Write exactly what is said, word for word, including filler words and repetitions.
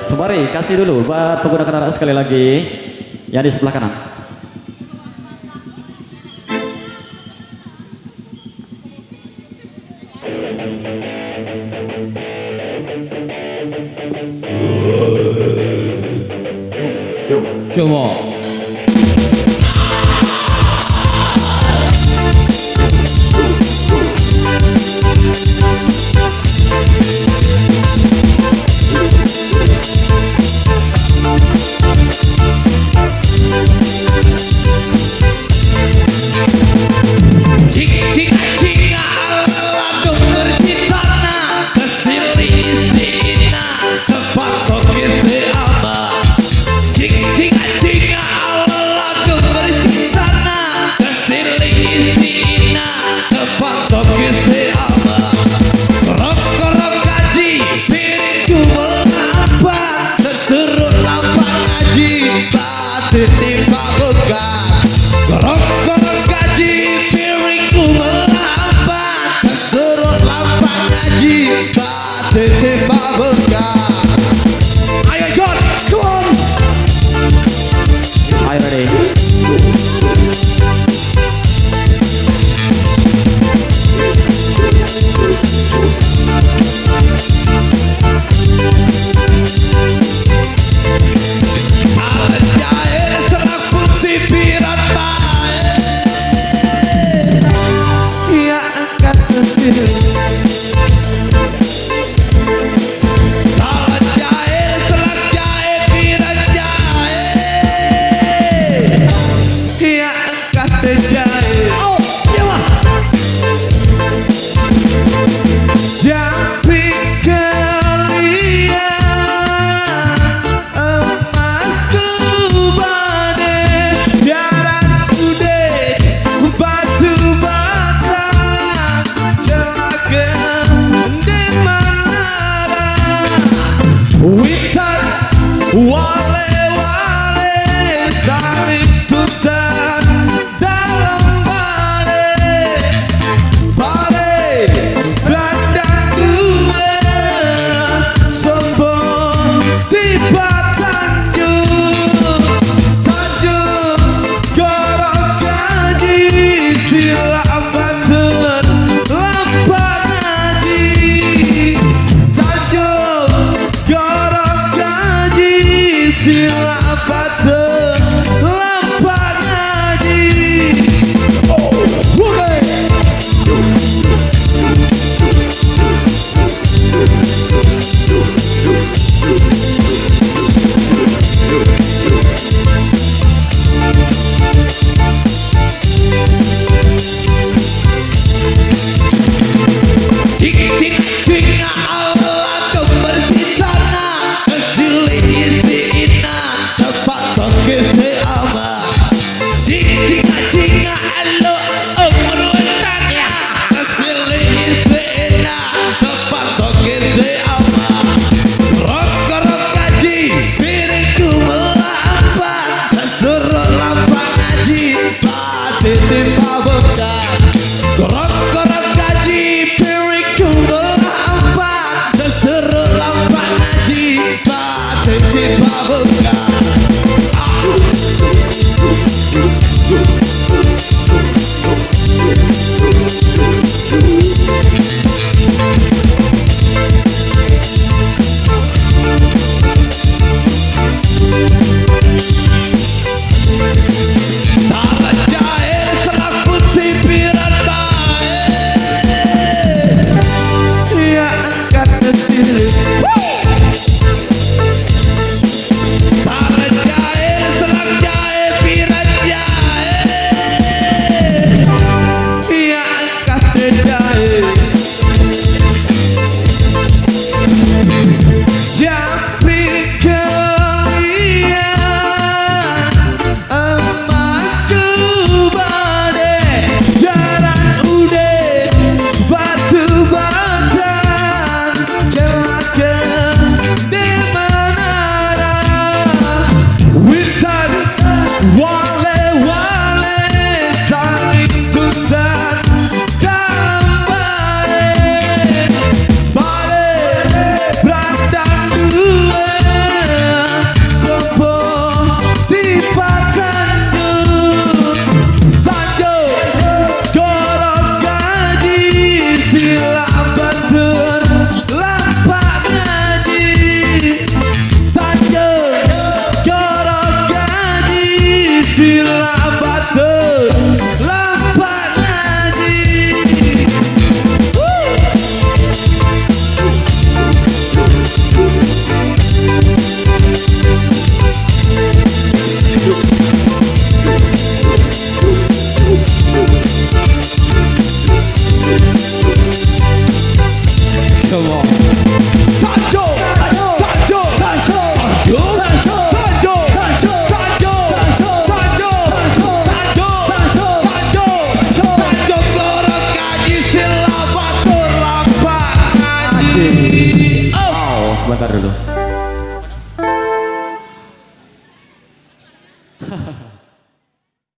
Sembari kasih dulu buat pengguna kendaraan sekali lagi yang di sebelah kanan. Come on. Cing, cing, cing, ala denger si Tana, kesiling si Ina, kepatok si Ama. Cing, cing, cing, ala denger si Tana, kesiling si Ina, kepatok si Ama. Rok, rok kaji, piringku melampat, sesuruh lampat ngaji, batin di pabuka. Rok, rok kaji, piringku melampat, sesuruh lampat ngaji, batin di pabuka. Ayo, John, come on. Ayo, ready. Alat jahil serak putih piran bae. Iya angkat mesin. Alat jahil serak jahil piran jahil. Iya angkat jahil. Oh, iya, Mas. Jampi kelia emasku bade, jaran ude batu bata, celaka di manara. Witan wale-wale, salib tutan dalam bale, bale randang dua, sombong tiba Tanjung, Tanjung gorok gaji, sila batur lampa ngaji, Tanjung gorok gaji, sila batur lampa ngaji. Oh, oke. Cing, cing, cing, ala denger si Tana, kesiling si Ina, kepatok si Ama. Cing, cing, cing, alo, umur utang ya. Kesiling si Ina, kepatok si Ama. Rok, rok kaji, piringku melampa, suruh lampa ngaji, batin di pabuka. Rok, rok kaji, piringku melampa, suruh lampa ngaji, batin di pabuka. Alat jahil serak putih piran bae. Dulu.